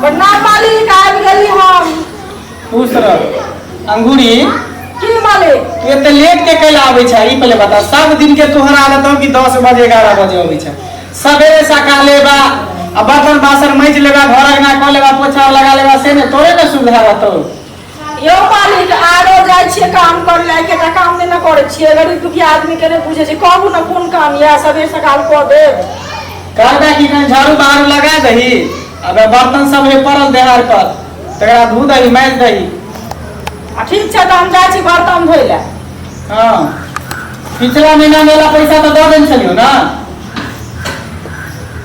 प्रणाम मालिक, आबि गेली हम। खुश रह अंगूरी। की मालिक? तू एते लेट के कैला आबै छै, ई पहिले बता। सब दिन के तोहर आदत हो कि 10 बजे 11 बजे अबै छै। सवेरे सकाले बा आ बर्तन बासन मैज लेबा, घर अंगना कऽ लेबा, पोछा लगा लेबा, से ने तोरे ने सुविधा रहतौ। यौ मालिक, आरो जाइ छियै काम कर लए के तऽ काम नहि ने करै छियै। गरीब दुखिया आदमी के नहि बुझै छियै। कहू ने कोन काम यऽ, सबेर सकाल कऽ देब। करबे की, कहीं झाड़ू बहारू लगा दही, अबे बर्तन सब हे पड़ल देहार पर, तकरा धो दही, माजि दही। आ ठीक छै, तऽ हम जाइ छी बर्तन धोइ लए। हाँ, पिछला महीना मेला पैसा तऽ दऽ देने छलियौ ने?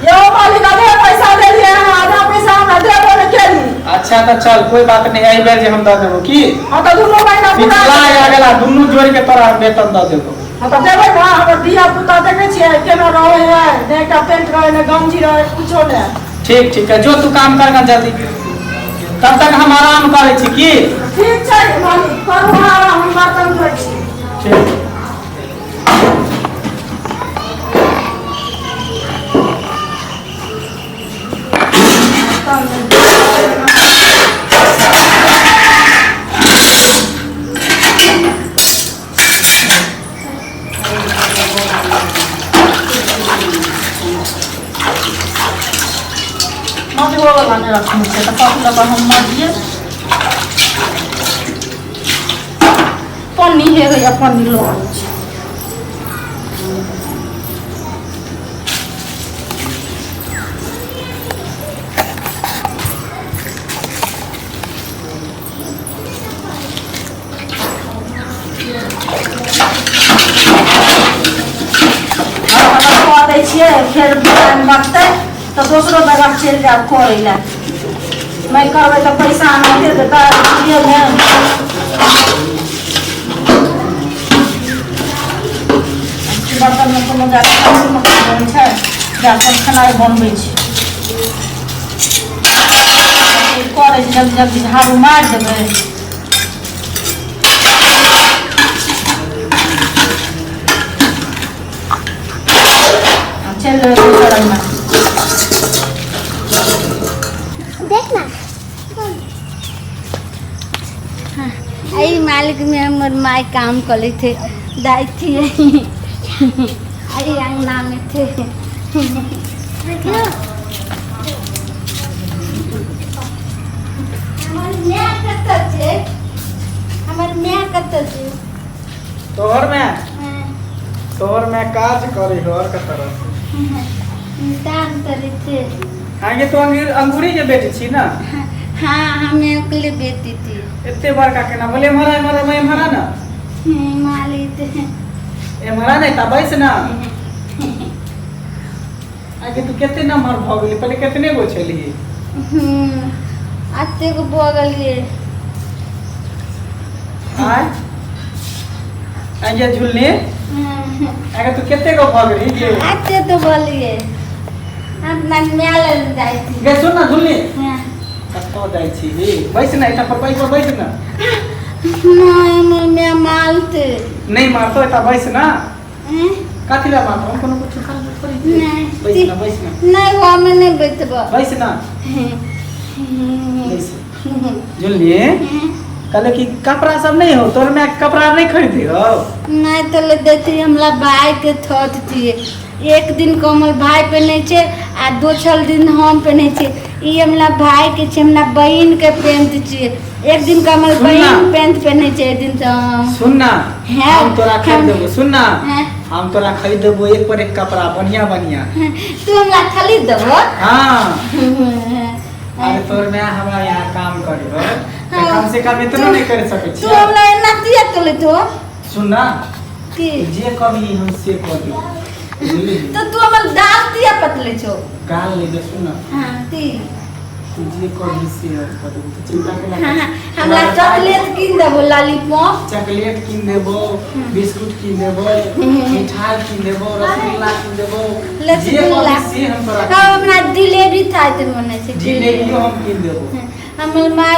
यौ मालिक, आधे पैसा देलियै अहाँ, आधा पैसा हमरा देबो नहि केली। अच्छा तऽ चल, कोई बात नहीं, एहि बेर जे हम दऽ देबो की। हाँ तऽ दुनू महीना पूरा। पिछला आ अगला दुनू जोड़ के तोरा हम वेतन दऽ देबो। हाँ तऽ देबै ने। हमर धिया पुता देखै छियै केना रहै है, नहि एकटा पेंट रहै, नहि गंजी रहै, कुछो नहि। ठीक ठीक है, जो तू काम कर ना जल्दी, तब तक हम आराम करै छी की। ठीक छै मालिक, करू आराम, हम बर्तन धोइ छी। ठीक। मजबो वला नहि रखने छै तऽ कथी लऽ कऽ हम मजिए। पन्नी हे होइए, पन्नी लऽ आबै छी। कऽ दै छियै, फेर टाइम बचतै तऽ दोसरो जगह चलि जायब करै लए। नहि करबै तऽ पैसा अनाहिते देतै, बुझलियै ने? बर्तनमे कोनो जादा रहै छै, जाकर खेनाइ बनबै छी करै छी, जल्दी जल्दी झाड़ू मारि देबै। चलि जेबै दोसर अंगना। देख ना। एहि मालिक में हमर माय काम करे थे, दाई थी एहि अंगना में थे। हमर माय कतऽ छै? हमर माय कतऽ छै? तोहर में? हाँ। तोहर में काज करे हो, और कतऽ रहतै? काम करे थे। आगे तो अंगूरी के बेटी छी ना? हाँ, हम अकेले बेटी थी। एते बड़का केना बोले? एम्हर एम्हर एम्हर ना। मालिक। एम्हर नहि तऽ बैस ना। आगे तू कते नंबर भऽ गेली? पहिले कितने गो छलिही? अते गो भऽ गेलियै। आय आगे झुलनी, आगे तू कते गो भऽ गेली गे? अते तो बोलिए, हम माय लग जाइ छी। गे सुन ना झुलनी। हाँ। कतऽ जाइ छी हे? बैस ना एहिठाम पर, बैस पर बैस ना। नहि, हमर माय मारतै। नहि मारतो, एतऽ बैस ना। हैं? कथी लए मारतो? हम कोनो कुछ करबो थोड़ी छियै। नहि। बैस ना, बैस ना। नहि, हम नहि बैठब। बैस ना, बैस झुलनी। कहले कि कपड़ा सब नहीं हो तोर माय? कपड़ा नहीं खरीदी हो? नहि तऽ ले देती हमरा भाई के थोत दिए। एक दिन कमल भाई पहने छै आ दोसर दिन हम पहने छियै। ई हमरा भाई के छै, हमरा बहिन के पेंट छियै। एक दिन कमल सुन ना। बहिन पेंट पहने छै, एक दिन तऽ हम। सुन ना। हैं? हम तोरा खरीद देबो, सुन ना। हैं? हम तोरा खरीद देबो एक पर एक कपड़ा, बढ़िया बढ़िया। तू हमरा खरीद देबो? हाँ। अरे तोर माय हमरा यहाँ काम करे हो तऽ हाँ। कम से कम इतना नहीं कर सकै तू छियै। हमरा एना किया चलैत हो? सुन ना। की? जे कभी हम से कह देबो, बुझली? तो तू हमर दाल किया पतले छो? गाल ले दे, सुन ना। हाँ, की? तू जे कभी से हम कह देबो, तू चिंता केना हाँ, करै हाँ, छी? हमरा चॉकलेट कीन देबो, लॉलीपॉप। चॉकलेट कीन देबो, बिस्कुट कीन देबो, मिठाई कीन देबो, रसगुल्ला कीन देबो, जे रसगुल्ला। कभी से हम तोरा हाँ, हमरा जिलेबी खाइते मन छै। जिलेबियो हम कीन देबो। हमर माय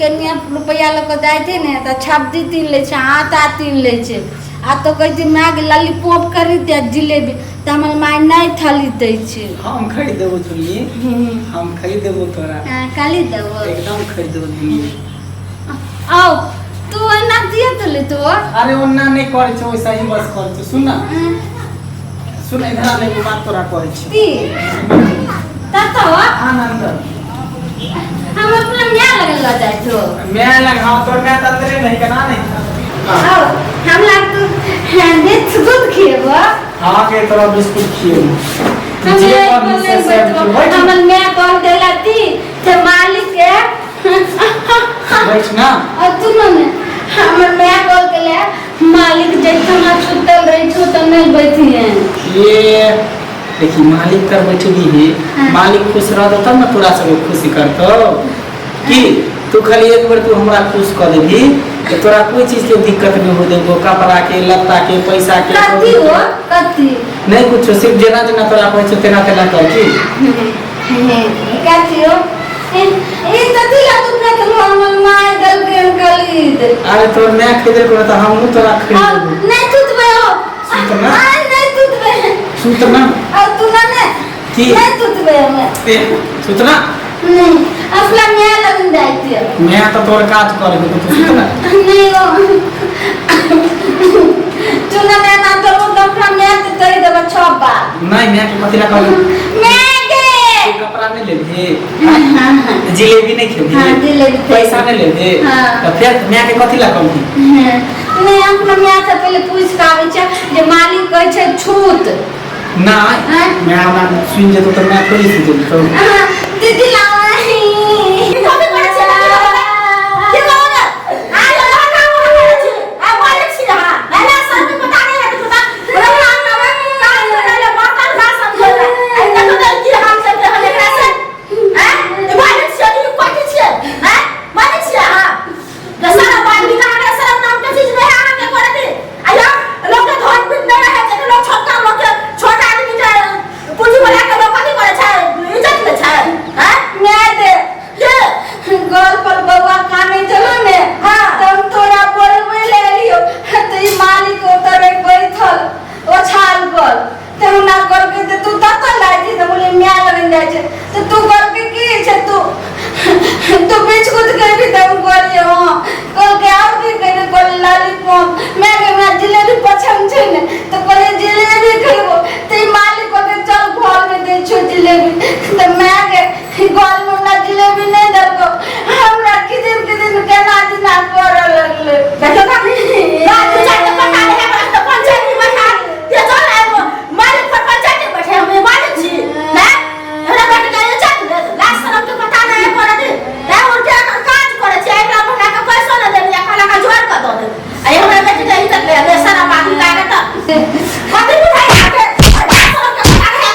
कनिया रुपैआ लऽ कऽ जाइ छै ने तऽ छब्जी तीन लै छै, आटा तीन लै छै। आ तो कहै छै माय के लॉलीपॉप खरीद दे जिलेबी, तऽ हमर माय नहि खरीद दै छै। हम खरीद देबो झुल्ली, हम खरीद देबो तोरा। हाँ, खाली देबो। एकदम खरीद देबो झुल्ली। आओ तू एना दिए तो ले तो। अरे ओना नहि करै छै, वैसा ही बस करै छै। सुन ना, सुन इधर आ, एगो बात तोरा कहै छी। ती ततो आनंद हम अपना माय लग ल जाइ छो। मैं लग, हाँ तोर मैं त अंदरे नहीं कना नहीं। आओ हमरा तू बिस्कुट खिएबो। हाँ के तोरा बिस्कुट खिएबो। हम जे एक कहबी बोल से नहीं सब बैठबो। बैठ। हमर माय कह देला ती से मालिक के बैठ ना। और तू ने हमर माय कह देले मालिक जैसे हम सुतल रही छो त नहीं बैठिए। ये देखी मालिक कर बैठबी है। हाँ। मालिक खुश रहतो तब ना तोरा सबके खुशी करतो। की तू खाली एक बेर तू हमरा खुश कर देबी तो तोरा कोई चीज के दिक्कत नहीं हो देबो, कपड़ा के, लत्ता के, पैसा के। कथी हो कथी? नहीं कुछ, सिर्फ जेना जेना तोरा कहै छौ तेना तेना कर। की कथी हो ई कथी ला तू फेंकलो? हमर माय देलकै खरीद। अरे तोर मैं खरीद को तो हमहूँ तोरा खरीद देबो। नहीं टूटबे हो। सुत ना। आ, नहीं टूटबे। सुत ना। और तू ना ने की? नहीं टूटबे हमें। ए, सुत ना। नहीं अपना माय लगन जाती है। मैं तो तोर काज करे तू सुत ना। नहीं हो तू ना मैं ना तो तो अपना मैं तो तोरी देबो छह बार। नहीं मैं के कथी ला कहलू? मैं के तू कपड़ा नहीं लेबही, जिलेबी नहीं खेबही? हाँ, जिलेबी। पैसा नहीं लेबही? हाँ। तो फिर मैं के कथी ला कहलू? नहीं अपना माय से पहले पूछ के आबै छै जे मालिक कहै छै छूत। नहीं हाँ? मैं हमरा सुनि जेतौ तऽ मैं थोड़ी सुनि जेतौ। हाँ, दीदी लाओ। कथी करै छियै? की कहू ने? आ लगा काम करै छी। आ बोलै छी अहाँ। एना सबके पता नहि है पता। रंगा नवे काम करै ले बर्तन बासन धोइ ले। आ देखो तऽ की हाल छै के हल एकरा से। हैं? ई बोलै छियै कि कथी छियै? हैं? बोलै छियै अहाँ। जे सारा बाल विकास के शरम नाम के चीज नहि है अहाँके करैत। आ यौ लोक के धन पिट नहि रहै छै, लोक छोटका लोक के छोट आदमी के पूंजी बना के लोक कथी करै छै? इज्जत लै छै। हैं? माय दे के? गोल पर बौआ काने चलो ने। हाँ। तो हम तोरा बोलबे ले लियो तो ई मालिक ओतरे बैठल ओछाल पर, तो हमरा कहलकै जे तू कतऽ जाइ छी? तऽ बोलिए माय लगन जाइ छै। तऽ तू कहलकै की छै तू तू बिस्कुट खेबही? तऽ हम कहलियै हँ। कहलकै आओर की खेबही? कहलियै लॉलीपॉप। माय के हमरा जिलेबी पसन्द छै ने, तऽ कहलियै जिलेबी खेबो। तऽ ई मालिक कहलकै चल घरमे दै छियौ जिलेबी। तऽ माय के घरमे हमरा जिलेबी नहि देलकौ, हमरा किदिन किदिन केना जेना करऽ लगलै। देखियौ तऽ, रात दू चारि टा पता नहि है, हमरा तऽ पंचायती बैठा के चल आयब। मालिक पर पंचायती बैठे हम मालिक छी ने, हमरा बेटी के इज्जत देत। लाज शरम के पता नहि है करत ने, उनके काज करै छी। एकरा हमरा के पैसो नहि देली आ खाना का जोड़ के दऽ देली। आ हमरा बेटी के इज्जत ले ले शरम आदमी कागे तऽ कथी बुझाइ अहाँके? लाज शरम के पता नहि है।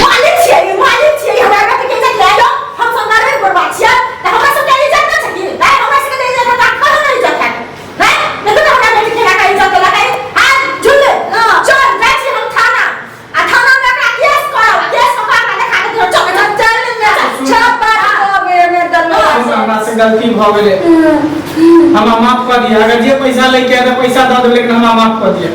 मालिक छियै, ई मालिक छियै, हमरा बेटी के इज्जत ले लो। हम सब नरवे गोरबा छियै तऽ हमरा सबके इज्जत नहि छै की? नहि हमरा सबके इज्जत है तऽ कहाँ नहि इज्जत है? नहि देखो तऽ हमरा बेटी के लगा इज्जत लगाई। आ झुल्ले चल जाइ छी हम थाना, आ थाना में एकरा केस करब, केस कऽ के एकरा देखा के दियौ। चल चल चल ने छह बार कहबै हमे दलो। सुन, हमरा से गलती भऽ गेलै, हमरा माफ कऽ दिअ। अगर जे पैसा लैके है तऽ पैसा दऽ देबै, लेकिन हमरा माफ कऽ दिअ।